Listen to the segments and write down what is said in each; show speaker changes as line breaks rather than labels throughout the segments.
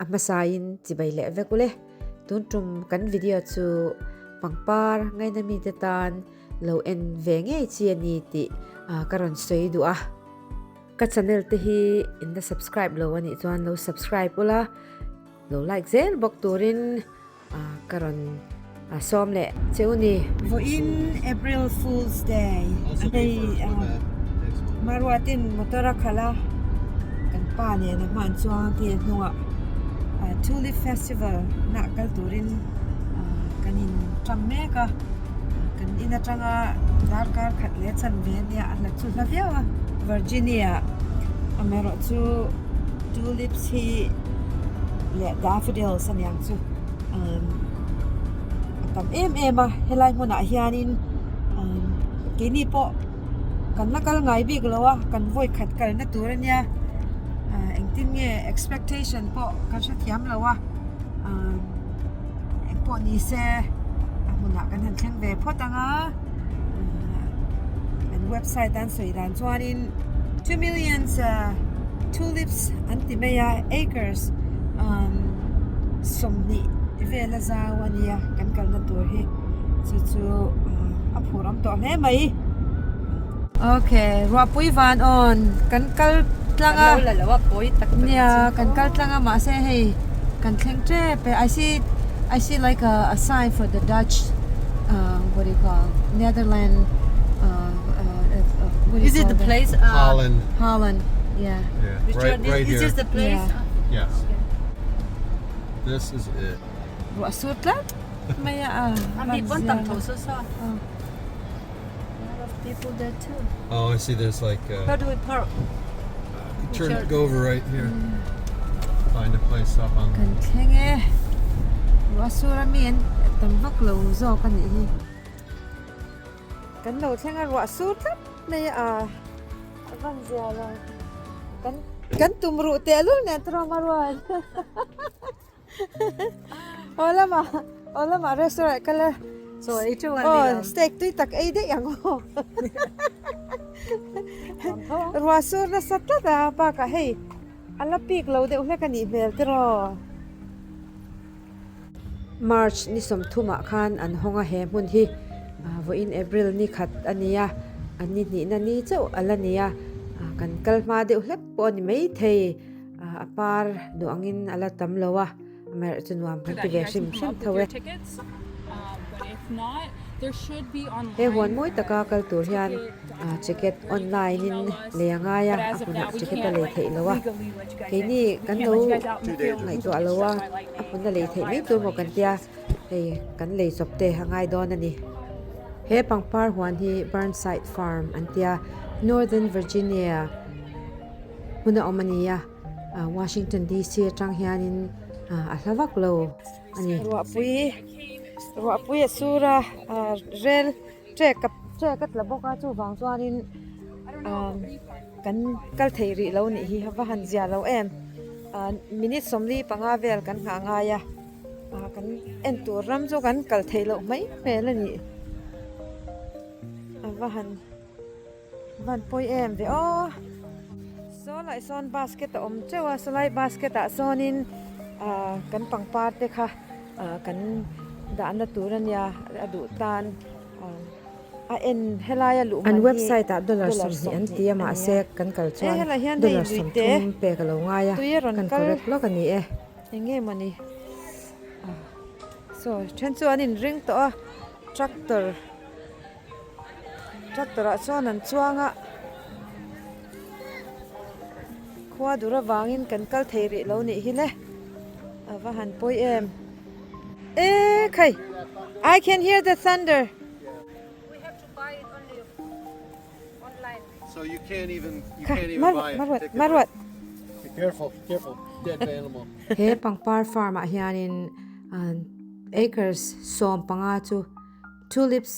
A hmasain chibai leh vek ule. Tun tum kan video chu pangpar ngaina mite tan lo en ve ngei chi a ni tih ka rawn sawi duh a. Ka channel te hi in la subscribe lo a nih chuan lo subscribe ula, lo like zel bawk turin ka rawn sawm leh che u ni.
Vawiin April Fool's Day a hei Maruatin motor a khalh a, kan pa nen a hman chuang te hnungah Tulip Festival nah kal turin kan in ṭam mek a, kan in aṭanga darkar khat leh chhan ve ania a hlat chu hla viau a, Virginia amaherawh chu Tulips hi leh daffodils aniang chu umm a tam em em a helai hmunah hianin umm keini pawh kan la kal ngai bik lo a kan vawi khat kalna tur ania ah engtin nge expectation pawh kan hrethiam lo a umm engpawh ni se a hmunah kan han thleng ve phawt ang a an website a an sawi dan chuanin two millions tulips an ti mai a acres umm 20 vel a zau a nia kan kalna tur hi chu chu a phur awm tawh hle mai okay ruahpui van awn kan kal tlang a nia kan kal tlang a mahse hei kan thleng tep e I see I see like a a sign for the Dutch uh what do you call Netherland uh uh what do you
Is it
call
the
that?
place?
Holland.
Holland yeah
Yeah,
Richard,
right,
this,
right
is
here.
this the place?
Yeah.
Yes. This is it.
Ruah sur tlat mai a
A mi pawn tam tho so so.
A
lot of people there too.
Oh, I see. There's like
Where do we park?
Turn, go over right here. Find a place up on.
Kan thleng e. Ruah sur a mi an tam vak lo zawk a nih hi. Kan lo thleng a ruah sur tlat mai a. A van zia lo. Kan kan tum ruh tehlul nen tawm a ruat. Aw lamah aw lamah restaurant kal a
Chaw ei teuh a ni
aw steak tui tak ei daih ang aw. Ruah sur nasa tlat a bakah hei a la pik lo deuh hlek a nih hmel tiraw.
March ni sawmthumah khan an hawng a, he hmun hi vawiin April ni khat a ni a, an ni hnihna ni chauh a la ni a, kan kal hma deuh hlek pawh a ni maithei, a par duh angin a la tam lo a, amaherawhchu chu nuam kan ti ve hrim hrim tho e. He huan mawi taka kal tur hian ticket online in lei a ngai a, a hmunah ticket a lei theih lo a, keini kan lo ngaihtuah lo a, a hmun a lei theih mai tur maw kan tia, hei kan lei chawp te a ngai dawn a ni. He pangpar huan hi Burnside Farm an tia, Northern Virginia hmun a awm a ni a, Washington DC atang hianin a hla vak lo.
a ni. Ruahpui ruahpui a sur a ah rel trek a trek a tla bawk a chuvang chuanin ah kan kal thei rih lo nih hi a va han zia lo em ah minute 45 vel kan nghah ngai a ah kan en tur ram chu kan kal theih loh mai hmel a nih a va han. Van pawi em ve aw. Saw lai sawn basket a awm teuh a sawlai basket ah sawnin ah kan pangpar te kha ah kan dahna tur a nia a duh tan ah a en helai a luh
An
man hi
website ah dollar
dollar
20 an
20
ti a
a nia.
mahse kan kal
E
chuan
helai hian hei
dollar
lui te
30 pek a lo ngai a
tui a rawn
kan
kal
correct lawk a ni e.
Eng nge mawni ah saw then chu an inring tawh a tractor. Tractor ah chuan an chuang a khua dur avangin kan kal thei rih lo nih hi le a va han pawi em e khai I can hear the thunder.
So you can't even you
Kha
can't even
Maruat
buy a
Maruat
ticket.
Maruat.
Be careful, careful. Dead animal.
He pangpar farm ah hianin acres 15 chu Tulips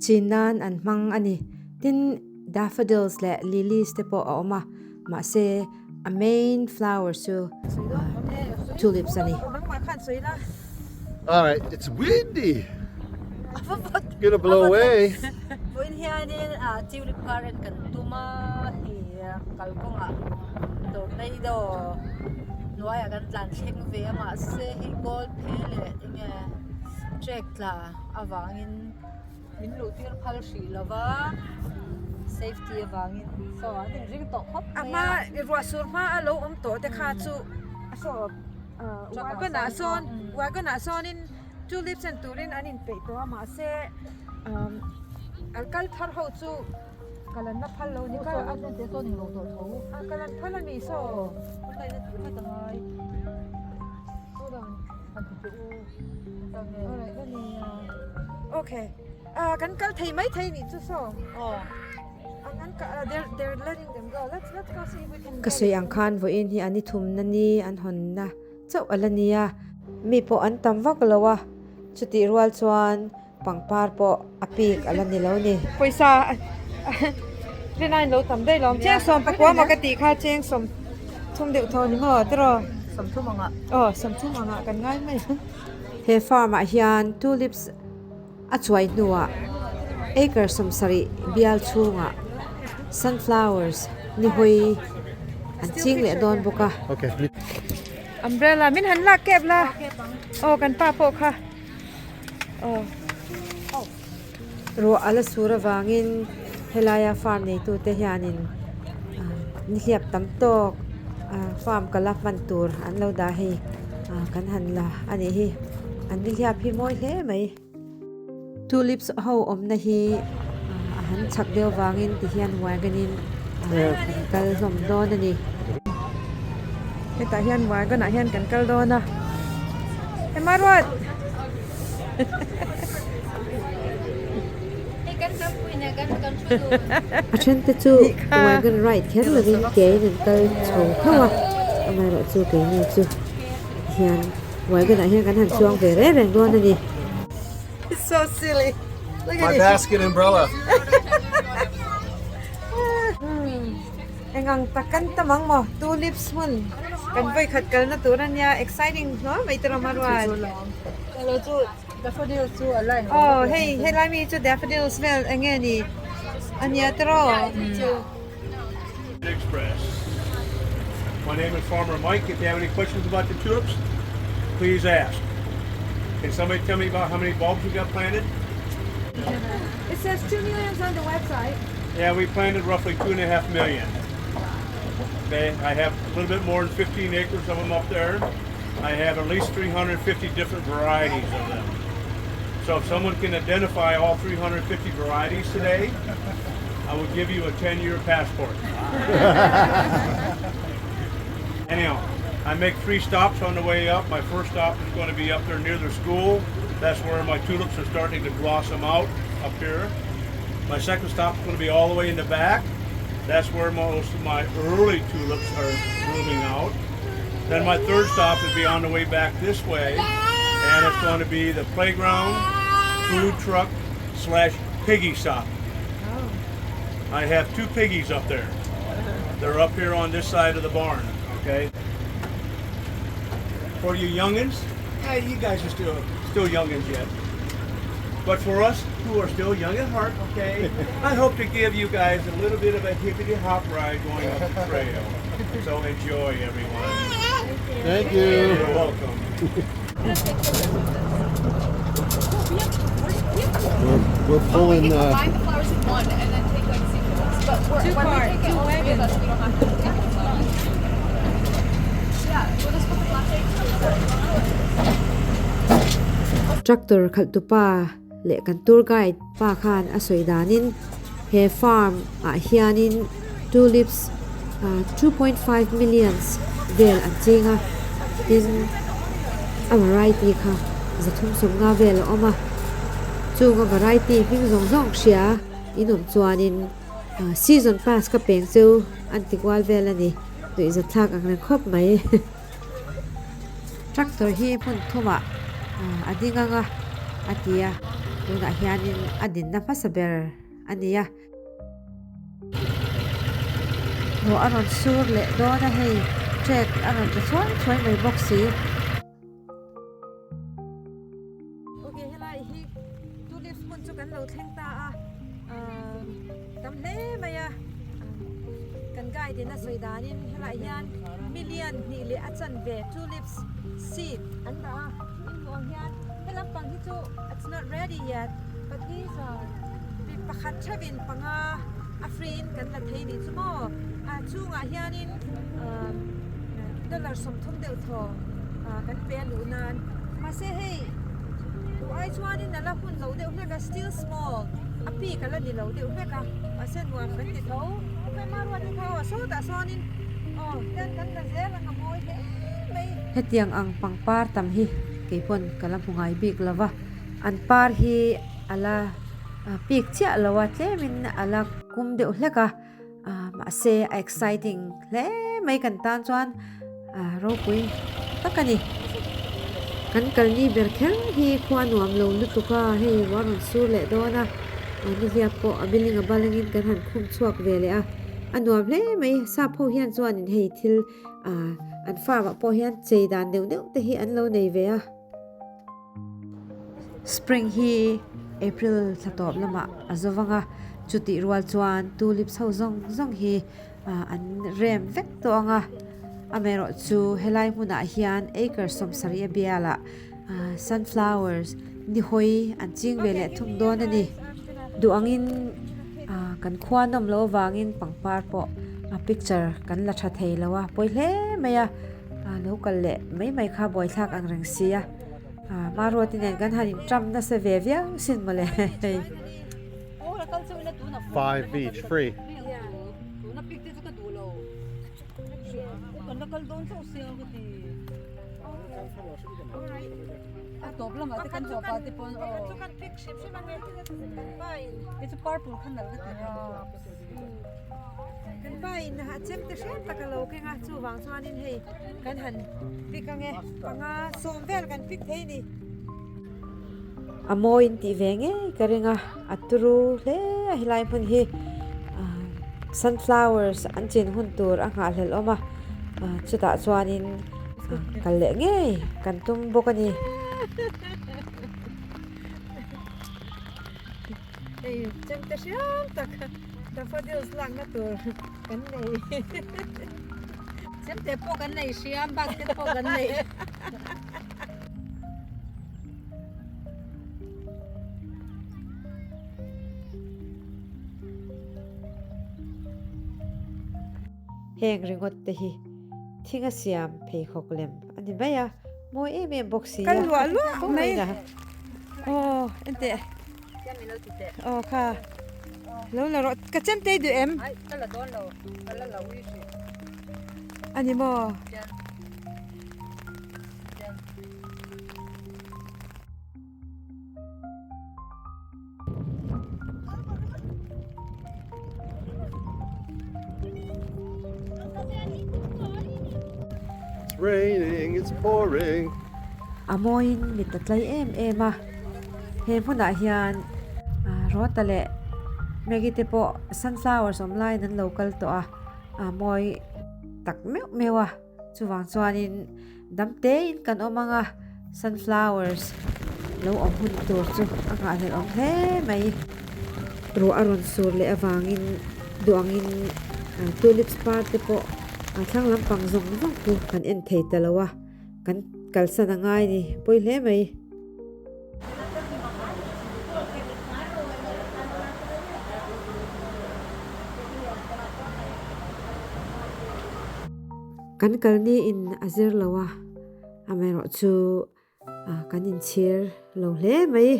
chin nan an hmang a ni. Tin, daffodils leh lilies te pawh a awm a, mahse a main flower chu tulips a ni.
Alright, it's windy. Gonna blow away.
Vawiin hianin tulip garden kan tum a, hei kalkawngah tornado. hnuaiah kan tlan thleng ve a mahse hei kawl phe leh enge trek tla avangin min luh tir phal hrih lo va safety avangin saw an inring tawh khawp mai a.
A hma ruah sur hma a lo awm tawh te kha chu saw wagon ah sawn wagon ah sawnin tulips en turin an inpeih tawh a mahse an kal thar ho chu kal an la phal lo ni kal a kal an phal a ni saw. Okay ah kan kal thei mai thei nih chu saw they're letting them go let's let's go see if we can
Ka sawi ang khan vawiin hi an i thumna ni an hawnna chauh a la nia. Mi pawh an tam vak lo a, chutih rual chuan pangpar pawh a pik a la ni lo ni.
Pawisa rinaiin lo tam daih lawm. Cheng sawm pakua maw ka tih kha cheng sawm thum deuh thaw ni maw tiraw?
Sawmthum angah.
Aw sawmthum angah kan ngai mai.
He farm ah hian tulips a chuai hnuah acre sawmsarih bial chhungah sunflowers ni hawi an ching leh dawn bawk a.
Umbrella min han lak kep la aw kan pa pawh kha aw.
Ruah a la sur avangin helaia farm neitute hianin nihliap tam tawk farm kala hman tur an lo dah hei kan han la a nih hi. An nihliap hi mawi hle mai. Tulips ho awmna hi a han chak deuh vangin tihian wagon in kan kal hlawm dawn a ni.
Hetah hian wagon ah hian kan kal dawn a. Emma Ruat!
A then te chu wagon ride kher lovin kein an kal chho tho a, amaherawhchu keini chu hian wagon ah hian kan han chuang ve reng reng dawn a ni.
It's so silly. Look
My
at it.
basket umbrella.
Engang tak kan tam ang maw tulips hmun kan vawi khat kalna tur a nia exciting hnuai mai te rawma ruat.
Hello chu daffodils chu a line
Aw hei helai mi chu daffodils vel enge ni a nia tiraw.
Express. My name is Farmer Mike. If you have any questions about the tulips, please ask. Can somebody tell me about how many bulbs we got planted?
It says 2 millions on the website.
Yeah, we planted roughly 2.5 million. Okay, I have a little bit more than 15 acres of them up there. I have at least 350 different varieties of them. So if someone can identify all 350 varieties today, I will give you a 10-year passport. Anyhow, I make three stops on the way up. My first stop is going to be up there near the school. That's where my tulips are starting to blossom out up here. My second stop is going to be all the way in the back. That's where most of my early tulips are blooming out. Then my third stop would be on the way back this way, and it's going to be the playground, food truck, slash piggy stop. I have two piggies up there. They're up here on this side of the barn, okay? For you youngins, yeah, you guys are still still youngins yet. But for us who are still young at heart, okay, I hope to give you guys a little bit of a hippity hop ride going up the trail. So enjoy, everyone.
Thank you.
You're welcome.
We're, we're pulling uh,
Combine the flowers in one and then take like sequels. But we're,
Two
when
car,
we take
two
it, all three of
wagons.
us, we don't have to take the flowers. Yeah, we'll just put the latte.
Tractor khalhtupa leh kan tour guide pa khan a sawi danin he farm ah hianin tulips 2.5 millions vel an ching a, tin a variety kha zathum sawmnga vel a awm a, chung a variety hming zawng zawng hria in awm chuanin season pass ka peng cheu an ti kual vel a ni, nuihzathlak ang reng khawp mai. Tractor hi hmun thumah a ding ang a a ti a, tunah hianin a dinna hmasa ber a ni a. Hlawh a rawn sur leh dawn a hei, track a rawn tla chhuai chhuai mai bawk si.
Ok helai hi tulips hmun chu kan lo thleng ta a, tam hle mai a, kan guide. Guide in a sawi danin helaiah hian million hnih leh a chanve tulips seed an dah a, in hmuh ang hian he lampang hi chu it's not ready yet but these are mi pakhat theuhin panga a free in kan la thei nih chu maw a chungah hianin ahh dollar 30 deuh thaw ah kan pe a luh nan mahse hei duh ai chuanin a la hun lo deuh hlek a still small a peak a la ni lo deuh hlek a mahse nuam kan ti tho
Hetiang ang pangpar tam hi kei pawn ka la hmu ngai bik lo va, an par hi a la pik chiah lo a, tlemin a la kum deuh hlek a, mahse a exciting hle mai kan tan chuan ropui tak a ni. Kan kalni ber kher hi khua nuam lo lutuk a, hei ruah rawn sur leh dawn a, nihliap pawh a building a balangin kan han khum chhuak ve leh a, a nuam hle mai. Sap ho hian chuanin hei thil an farm ah pawh hian chei dan deuh deuh te hi an lo nei ve a. Spring hi April thla tawp lamah a zo vang a, chutih rual chuan tulips ho zawng zawng hi an rem vek tawh ang a. Amaherawh chu helai hmunah hian acre 70 a bialah sunflowers nihawi an ching ve leh thung dawn a ni. Duh angin kan khua nawm loh avangin pangpar pawh picture kan la tha thei lo a, pawi hle mai a. Lo kal leh mai mai kha buaithlak ang reng si a, Maruati nen kan han inṭam nasa ve viau sin mawle hei.
Five each free.
Kan pa in a chem te hriat tak a lo keng a, chuvang chuanin hei kan han pick ange panga sawm vel kan pick thei ni.
A mawi in tih ve ngei ka ring a, a turu hle a helai hmun hi sunflowers an chin hun tur a nghahhlelh awm a, chutah chuanin kal leh ngei kan tum bawk a ni.
Hei chemte hriam tak daffodils lakna tur kan nei.
Chemte pawh kan nei hriam, basket pawh kan nei.
Heng ringawt te hi thinga siam pheikhawk lem a ni mai a, mawi em em bawk si a.
Kal luah luah mai. Aw enteh. Aw kha. Lo la rawh ka chem tei duh em?
Ai ka la dawn lo ka la lo ui hrih.
Ani maw?
It's raining, it's pouring.
A mawiin mit a tlai em em a, he hmunah hian Rota leh Maggie te pawh sunflowers awm laiin an lo kal tawh a, a mawi tak meuh meuh a. Chuvang chuanin dam tein kan awm ang a, sunflowers lo awm hun tur chu a nghahhlelh awm hle mai. Ruah a rawn sur leh avangin duh angin tulips par te pawh a thlang lampang zawng zawng chu kan en thei ta lo a, kan kalsan a ngai ni pawi hle mai. Kan kalni in a zir lo a, amaherawh chu kan inchhir lo hle mai.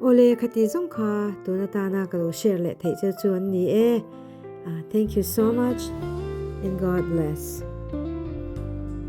Awle khati zawng kha tun atana ka lo share leh theih che chu an ni e. Thank you so much and God bless.